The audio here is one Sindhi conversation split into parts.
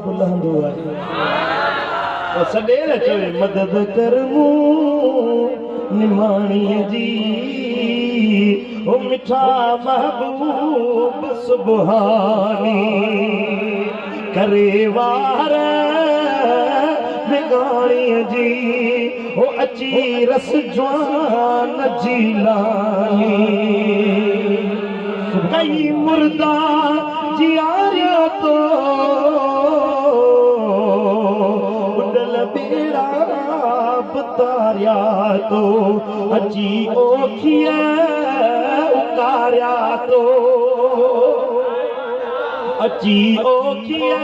به لهندو آهي. پوء سڏي نه چوي مدد ڪر مون نماڻيء جي او مٺا محبوب سبحاني ڪري وار وڳاڻيء جي او اچي رس جوان جيلاني ڪئي مردا جياريو تو اڏل ٻيڙا به تاريا تو اچي اوکيء اڪاريا تو اچي اوکيء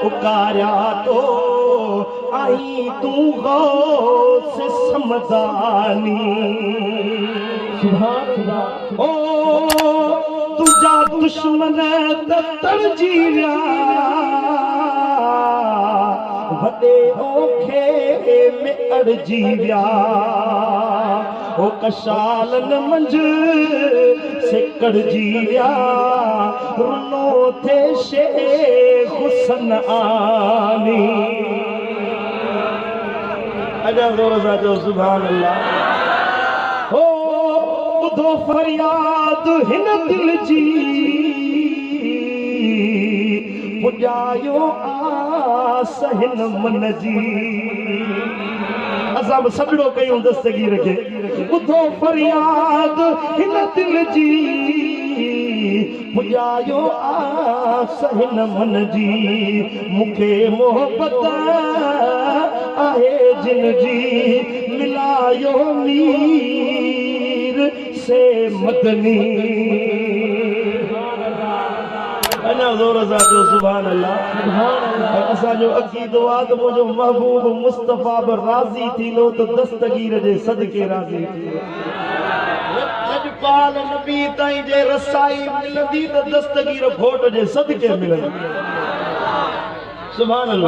اڪاريا تو آهين تون غوث صمداني. سبحان الله. او تنهنجا دشمن ته تڙجي ويا وڏي اوکي ۾ اڙجي ويا او ڪشالن منجهه سڪڙجي ويا رنو ٿئي شيخ صنعاني. اڃا زور سان چئو سبحان الله. هو ٻڌو فرياد هن دل جي پڄايو آس هن من جي. اسان به سڏڙو ڪيون دستگير کي. ٻڌو فرياد هن دل جي پڄايو آس هن من جي. مون کي محبت آهي جن جي ملايو مير سي مدني. اڃا زور سان چئو سبحان الله. ۽ اسان جو عقيدو آ ته منهنجو محبوب مصطفيٰ به راضي ٿيندو ته دستگير جي صدقي راضي ٿيندو. لڄپال نبي تائين جي رسائي ملندي ته دستگير گهوٽ جي صدقي ملندي. سبحان الله.